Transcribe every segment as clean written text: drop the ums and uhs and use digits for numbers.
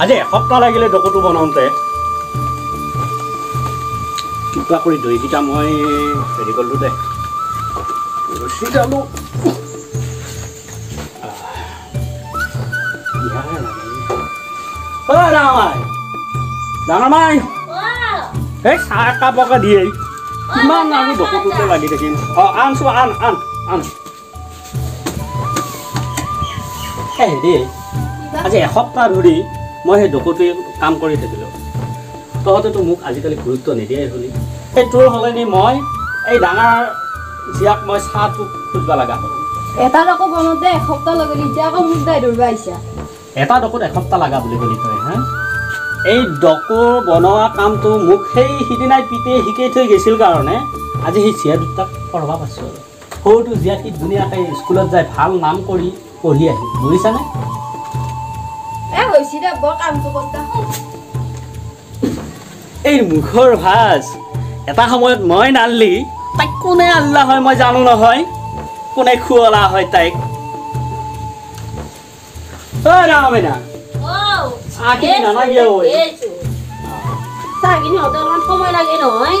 আজি এসপ্তাহ লাগিলে ডকুটো বনাওঁতে। কিবা কৰি দৈকেইটা মই হেৰি কৰিলোঁ দে, ৰছী। ডাঙৰ ডাঙৰ মাই, এই চাহ একাপকে দিয়ে, কিমান আৰু ডকুটোতে লাগি থাকিম। অঁ, আনচোন, আন আন আন। এই হেৰি, আজি এসপ্তাহ ধৰি মই সেই ডকুটোৱে কাম কৰি থাকিলোঁ। তহঁতেতো মোক আজিকালি গুৰুত্ব নিদিয়াই হ'লি। এই তোৰ সলনি মই এই ডাঙৰ জীয়াক মই চাহটো খুজিব লগা হ'ল। এটা ডকো বনাওঁতে এসপ্তাহ লাগিল, এতিয়া আকৌ মোক দাই ধৰিব আহিছা। এটা ডকুত এসপ্তাহ লগা বুলি ক'লি তই? হা, এই ডকু বনোৱা কামটো মোক সেই সিদিনাই পিতে শিকাই থৈ গৈছিল কাৰণে আজি সেই জীয়া দুটাক পঢ়াব পাৰিছোঁ। আৰু সৰুটো জীয়া সি ধুনীয়াকৈ স্কুলত যাই ভাল নাম কৰি পঢ়ি আহিল, বুজিছানে? এ হৈছে দে, বৰ কামটো কৰতা। এই মুখৰ ভাজ, এটা সময়ত মই নানলি তাইক কোনে আনলা হয় মই জানো নহয়, কোনে খুৱলা হয় তাইক। ঐ ডাঙৰ, চাহখিনি নানাগিয়া ঐ। চাহখিনি হওঁতে অলপমান সময় লাগে নহয়।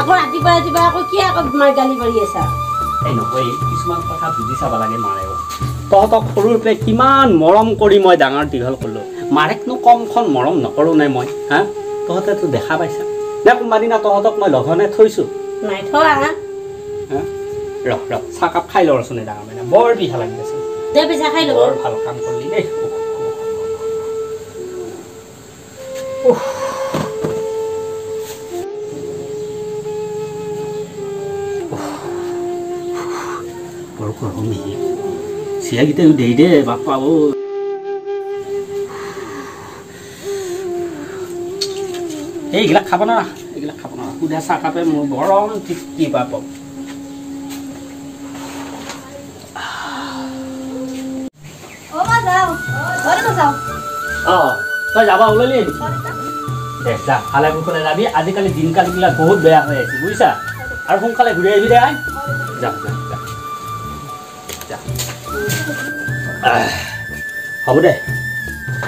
আকৌ ৰাতিপুৱা ৰাতিপুৱা আকৌ কি আকৌ মাৰ গালি পাৰি আছা? এই নহয়, কিছুমান কথা বুজি চাব লাগে। মাৰেও তহঁতক সৰুৰ পৰাই কিমান মৰম কৰি মই ডাঙৰ দীঘল কৰিলোঁ, মাৰেকনো কমখন মৰম নকৰোঁ নে মই? হা, তহঁতেতো দেখা পাইছা নে কোনোবা দিনা তহঁতক মই লঘনে থৈছোঁ? নাই থোৱা। হা, ৰ ৰ, চাহকাপ খাই লৰচোন। এই ডাঙৰ মাইনা, বৰ পিঠা লাগি আছে। দে পিঠা খাই ল'ব। বৰ ভাল কাম কৰিলি দেই। উফ, বৰ গৰম। ই চিয়াকেইটাও দেই দে, বাপা অ। এই এইবিলাক খাব নোৱাৰা, এইবিলাক খাব নোৱাৰা। সুধা চাহকাপে মোৰ গৰম তৃপ্তি পাব। অ মা, যাওঁ ঘৰতে যাওঁ। অঁ, তই যাবা ওলালি? দে যা, ভালে কুশলে যাবি। আজিকালি দিনকালবিলাক বহুত বেয়া হৈ আছে, বুজিছা? আৰু সোনকালে ঘূৰি আহিবি দে। আই, যা যা যা যা। হ'ব দে,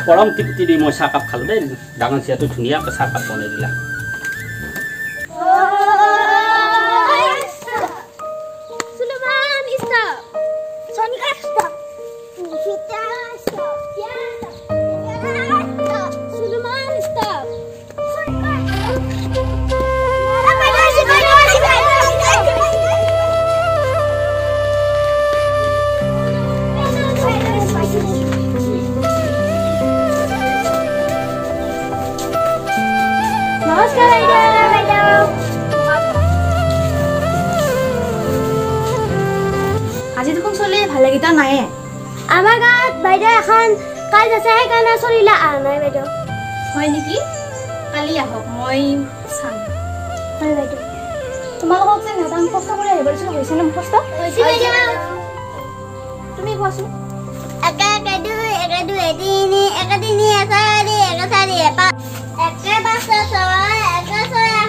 পৰম তৃপ্তি দি মই চাহকাপ খালোঁ দেই। ডাঙৰ চিয়াটো ধুনীয়াকৈ চাহকাপ বনাই দিলা। Suleiman, stop. Sonika, stop. Nikita, stop. Stop. Suleiman, stop. Sonika, stop. নমস্কাৰ বাইদেউ। আজি দেখোন চলি ভালেকেইটা নাইয়ে। আমাৰ গাঁৱত বাইদেউ এখন কাজ আছে, সেইকাৰণে চলিলে অহা নাই বাইদেউ। হয় নেকি? কালি আহক, মই চাম। হয় বাইদেউ। তোমালোকক যে এটা মুখস্থ কৰি আহিব দিছিলোঁ, হৈছেনে মুখস্থ? হৈছে বাইদেউ। তুমি কোৱাচোন। 1 1 2, 1 2 3, 1 3 4, 1 4 5, 1 5 6, 1 6 7,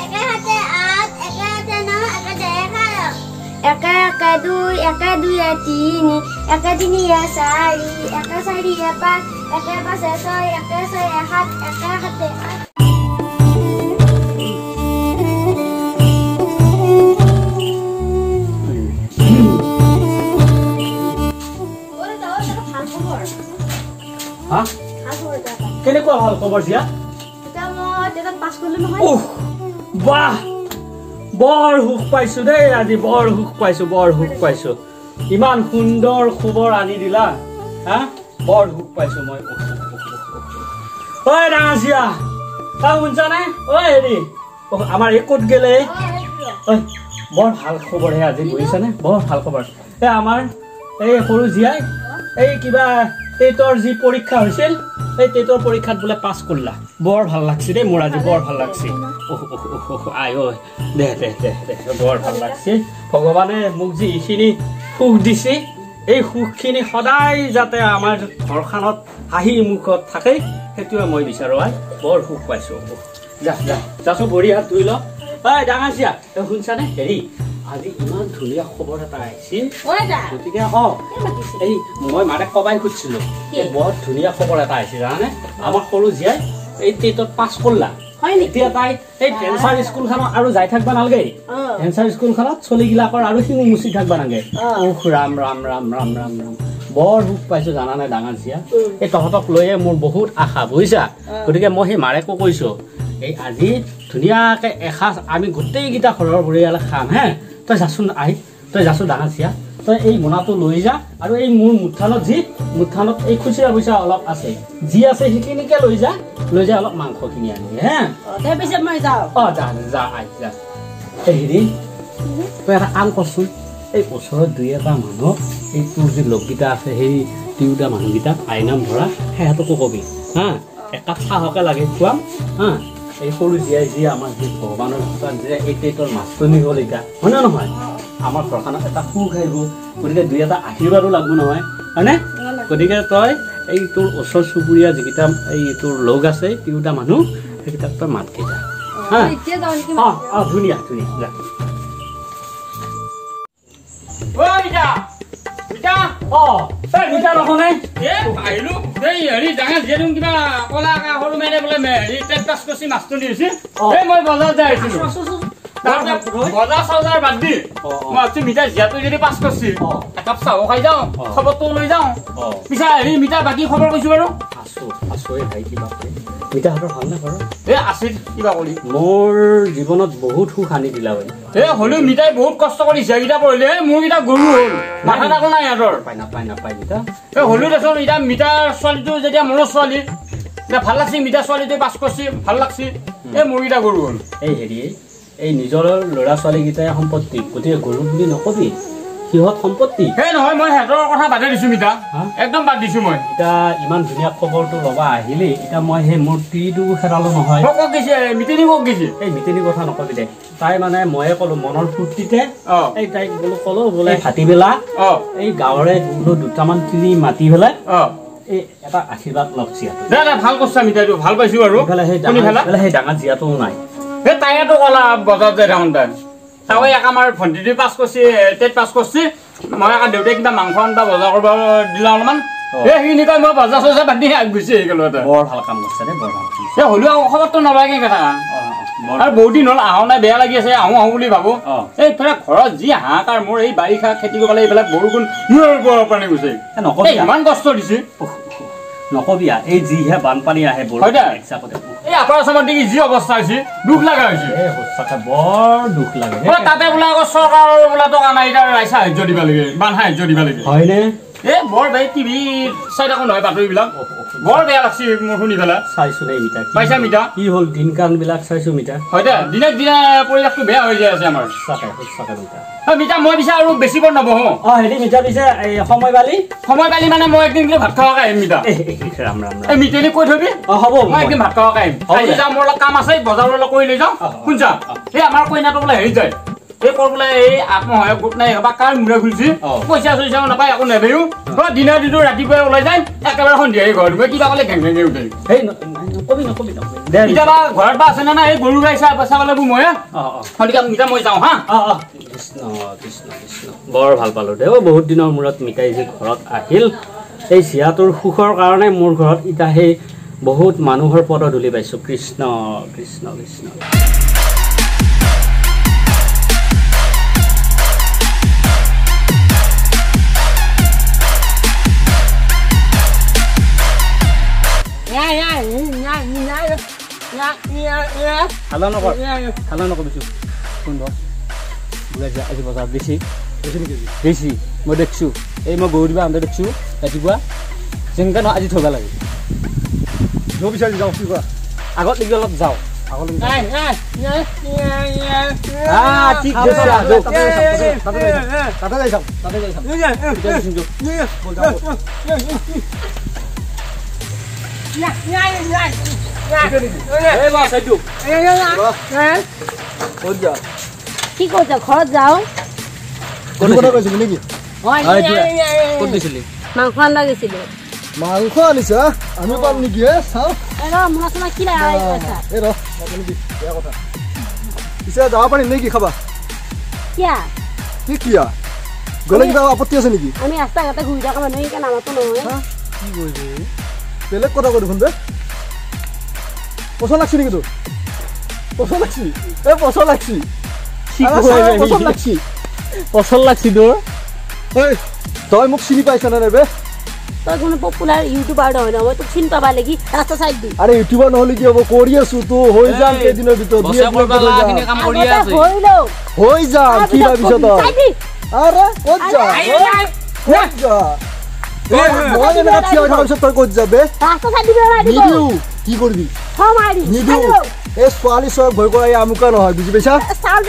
1 7 8, 1 8 9, 1 10 11, 1 1 2, 1 2 3, 1 3 4, 1 4 5, 1 5 6, 1 6 7, 1 7 8। ভাল খবৰ। হা? ভাল খবৰ এটা। কেনেকুৱা ভাল খবৰ জীয়া? এতিয়া মই টেটত পাছ কৰিলো নহয়। উফ, বাহ, বৰ সুখ পাইছো দেই আজি, বৰ সুখ পাইছো, বৰ সুখ পাইছো। ইমান সুন্দৰ খবৰ আনি দিলা। হা, বৰ সুখ পাইছো মই। উফ, উফ, উফ, উফ, উফ। ঐ ডাঙৰ জীয়া, তই শুনছানে? ঐ হেৰি, অ, আমাৰ এই ক'ত গেলে? ঐ, বৰ ভাল খবৰহে আজি, বুজিছানে? বৰ ভাল খবৰ। এই আমাৰ এই সৰু জীয়াই এই কিবা টেটৰ যি পৰীক্ষা হৈছিল, এই টেটৰ পৰীক্ষাত বোলে পাছ কৰিলা। বৰ ভাল লাগছে দেই মোৰ আজি, বৰ ভাল লাগছে। অহ অহ অহ অহ, আই ঐ, দে দে দে দে, বৰ ভাল লাগছে। ভগৱানে মোক যি এইখিনি সুখ দিছে, এই সুখখিনি সদায় যাতে আমাৰ ঘৰখনত হাঁহি মুখত থাকে, সেইটোৱে মই বিচাৰোঁ। আই, বৰ সুখ পাইছোঁ। যা যা যাচোন, ভৰি হাত ধুই ল। ঐ ডাঙৰ জীয়া, এই শুনছানে? হেৰি, আজি ইমান ধুনীয়া খবৰ এটা আহিছে। গতিকে এই মই মাৰে কবাই খুজিছিলো, বৰ ধুনীয়া খবৰ এটা আহিছে জানানে? আমাৰ সৰু জীয়াই এই টেটত পাছ কৰলা। এতিয়া তাই এই ভেঞ্চাৰ স্কুলখনত আৰু যাই থাকিব নালাগে, ভেঞ্চাৰ স্কুলখনত চলিগিলাকৰ আৰু শিঙু মুচি থাকিব নালাগে। উখ ৰাম ৰাম ৰাম ৰাম ৰাম ৰাম, বৰ সুখ পাইছো জানানে ডাঙৰ জীয়া। এই তহঁতক লৈয়ে মোৰ বহুত আশা, বুজিছা? গতিকে মই সেই মাৰেকো কৈছো, এই আজি ধুনীয়াকে এসাঁজ আমি গোটেইকেইটা ঘৰৰ পৰিয়ালে খাম হে। তই যাচোন আহি, তই যাচোন ডাঙৰ জীয়া, তই এই মোনাটো লৈ যা আৰু এই মোৰ মুঠানত যি মুঠানত এই খুচুৰা পইচা অলপ আছে, যি আছে সেইখিনিকে লৈ যা, লৈ যা অলপ মাংস কিনি আনিবি হে। অ যা যা আহ যা। এই হেৰি তই এটা কাম কৰচোন, এই ওচৰত দুই এটা মানুহ, এই তোৰ যি লগকেইটা আছে সেই তিনিটা মানুহকেইটাক আইনাম ধৰা সিহঁতকো কবি হা, একাপ চাহকে লাগে খুৱাম হা। এই সৰু জীয়াই যি আমাৰ যি ভগৱানৰ কৃপাত যে এই টেটৰ মাষ্টৰণী হ'ল এতিয়া, হয়নে নহয়? আমাৰ ঘৰখনত এটা সুখ আহিব, গতিকে দুই এটা আশীৰ্বাদো লাগব নহয়, হয়নে? গতিকে তই এই তোৰ ওচৰ চুবুৰীয়া যিকেইটা এই তোৰ লগ আছে তিনিটা মানুহ, সেইকেইটাক তই মাত কেইটা হা। অ অ ধুনীয়া ধুনীয়া যা। মোৰ জীৱনত বহুত সুখ আনি দিলা। হ'লেও মিতাই বহুত কষ্ট কৰি জীয়াকেইটা পঢ়িলে, মোৰকেইটা গৰু হ'ল, মাথা থাকো নাই ইহঁতৰ। নাপায় নাপায় মিতা। হ'লেও দেচোন এতিয়া মিতাৰ ছোৱালীটো যেতিয়া মোৰো ছোৱালী, এতিয়া ভাল লাগছি, মিতাৰ ছোৱালীটোৱে পাছ কৰিছে, ভাল লাগছি। এই মোৰকেইটা গৰু হ'ল। এই হেৰি, এই নিজৰ ল'ৰা ছোৱালীকেইটাই সম্পত্তি, গতিকে গৰু বুলি নকবি, সিহঁত সম্পত্তি। সেই নহয়, মই সিহঁতৰ কথা বাদে দিছো মিতা, একদম বাদ দিছো মই। এতিয়া ইমান ধুনীয়া খবৰটো ল'বা আহিলি, এতিয়া মই সেই মোৰ তিৰিটো খেদালো নহয়। ক'ত গৈছে মিতিনি, ক'ত গৈছে? এই মিতিনি কথা নকবি দে, তাই মানে ময়ে ক'লো মনৰ ফূৰ্তিতে, এই তাইক বোলো ক'লো বোলে ভাটিবেলা এই গাঁৱৰে বোলো দুটামান তিৰি মাতি পেলাই এই এটা আশীৰ্বাদ লওক জীয়াটো। দে দে, ভাল কৰিছা মিতাইটো, ভাল পাইছো বাৰু। সেই ডাঙৰ জীয়াটোও নাই। সেই তাইতো ক'লা বজাৰত যাই থাকোঁতে, তাই এক আমাৰ ভণ্টিটোৱে পাছ কৰিছে, টেট পাছ কৰিছে, মই আকৌ দেউতাই কিবা মাংস আনবা বজাৰ কৰিব দিলা অলপমান, এই সেইখিনি কয় মই বজাৰ চজাৰ বাদ দি গুচি আহি গ'লো। এটা বৰ ভাল কাম কৰিছে দেই, বৰ ভাল কাম। এই হ'লেও আকৌ খবৰটো নলয় কেনেকৈ থাকা, আৰু বহুত দিন হ'ল আহো নাই, বেয়া লাগি আছে, আহোঁ আহোঁ বুলি ভাবোঁ। এইফালে ঘৰত যি হাহাকাৰ মোৰ, এই বাৰিষা খেতি কৰিব লাগে, এইফালে বৰষুণ মূৰৰ ওপৰৰ পানী গৈছে, ইমান কষ্ট দিছে নকবি। এই যিহে বানপানী আহে এই আপাৰ আছামত দেখি যি অৱস্থা হৈছে, দুখ লগা হৈছে সঁচাকে, বৰ দুখ লাগে। তাতে বোলে আকৌ চৰকাৰৰ বোলে টকা নাই, এতিয়া ৰাইজ সাহায্য দিব লাগে, বান সাহায্য দিব লাগে, হয়নে? এই বৰ বেয়া, টিভি চাই থাকো নহয় বাতৰিবিলাক, বৰ বেয়া লাগছে মোৰ শুনি পেলাই। চাইছো দেই মিতা, পাইছা মিতা কি হ'ল দিন কালবিলাক চাইছো মিতা। হয় দে, দিনে দিনে পৰিৱেশটো বেয়া হৈ যাই আছে আমাৰ। সঁচাকে সঁচাকে মিতা। মিতা মই পিছে আৰু বেছি পৰ নবহো। অ হেৰি মিতা, পিছে এই সময় পালি, সময় পালি মানে মই একদিন ভাত খোৱাকে আহিম মিতা। ৰাম ৰাম। এই মিতানি কৈ থবি। অ হ'ব, মই একদিন ভাত খোৱাকে আহিম। আজি যাওঁ, মোৰ অলপ কাম আছে, বজাৰৰ অলপ কৰি লৈ যাওঁ। শুনছা, এই আমাৰ কইনাটো বোলে হেৰি যায়, এই কৰ বোলে এই আত্মসহায়ক গোট নাই বা কাৰ মূৰে খুলিছে, পইচা চইচাও নাপায়, একো নেদেও, দিনৰ দিনটো ৰাতিপুৱাই ওলাই যায়, একেবাৰে সন্ধিয়াই ঘৰত গৈ কিবা ক'লে ঘেং ঘেঙে উঠে। নকবি নকবি নকবি। এতিয়া বা ঘৰত বা আছে নে নাই, এই গৰু গাই চাব লাগিব মই। সন্ধিয়া মিতা মই যাওঁ হা। অ অ কৃষ্ণ কৃষ্ণ কৃষ্ণ, বৰ ভাল পালোঁ দেই, বহুত দিনৰ মূৰত মিতাই যে ঘৰত আহিল। এই জীয়াটোৰ সুখৰ কাৰণে মোৰ ঘৰত এতিয়া সেই বহুত মানুহৰ পদধূলি পাইছোঁ। কৃষ্ণ কৃষ্ণ কৃষ্ণ। হালা নকৰ, হালা নকৰিছোঁ। কোন বুঢ়া আজি বজাৰত বেছি বেছি মই দেখিছোঁ, এই মই গৰু দিবা আহোঁতে দেখিছোঁ ৰাতিপুৱা, যেনেকৈ নহয় আজি থ'ব লাগে। আগত নেকি অলপ যাওঁ। কি কৈছ, ঘৰত যাওঁ? মাংস আনবা গৈছিলো। মাংস আনিছা? আমি পাম নেকি? চাওঁ পিছে যাব পাৰিম নেকি খাবা? কিয়া কি কিয়া গ'লে কিবা আপত্তি আছে নেকি? আমি ৰাস্তা ঘাটে ঘূৰি থকা মানুহ, সেইকাৰণে নামাতো নহয়। কি কৰিবি, বেলেগ কথা কৈ দেখোন বে। পচন্দ লাগছি নেকি তোৰ? পচন্দ লাগছি? এই পচন্দ লাগছি, পচন্দ লাগছি, পচন্দ লাগছি তোৰ? এই তই মোক চিনি পাইছ নে নাই বে? তই কোনো পপুলাৰ ইউটিউবাৰ নহয় ন, মই তোক চিনি পাবা লাগি ৰাস্তা চাইড দি। আৰে ইউটিউবাৰ নহ'লে কি হ'ব, কৰি আছো তো, হৈ যাম কেইদিনৰ ভিতৰত, হৈ যাম। কি ভাবিছ তই? আৰে ক'ত যা, ক'ত যা? মই এনেকা থিয় হৈ থকাৰ পিছত তই ক'ত যাবে? নিদিওঁ। কি কৰিবি? নিদিওঁ। এই ছোৱালী চোৱাক ভয় কৰা এই আমুকা নহয়, বুজি পাইছা?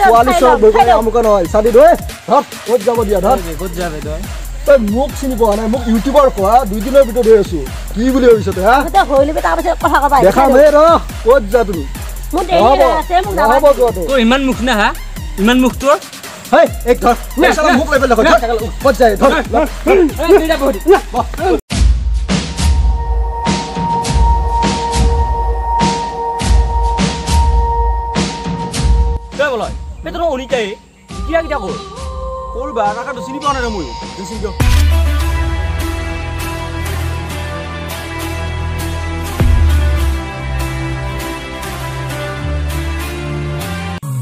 ছোৱালী চোৱাক ভয় কৰা আমুকা নহয়। চাদি ধৰ, ধৰ, ক'ত যাব দিয়া, ধৰ। ক'ত যাবে তই? তই মোক চিনি পোৱা নাই, মোক ইউটিউবাৰ কোৱা, দুইদিনৰ ভিতৰত হৈ আছো। কি বুলি ভাবিছ তই? হা, দেখাম হে, ৰ, ক'ত যা তুমি? নহ'ব যোৱাটো। তোৰ ইমান মুখ না? হা, ইমান মুখ তোৰ? হেই, এক ধৰ, মোক লৈ পেলাই ক'ত যায়, ধৰ। অনিতাই কিয়া কিটা কৰ কৰবা কাকাটো চিনি পোৱা নাই ময়ো।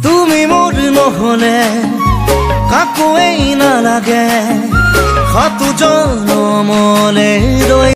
তুমি মোৰ নহলে কাকোৱেই নালাগে, সাতো জনমলে ৰৈ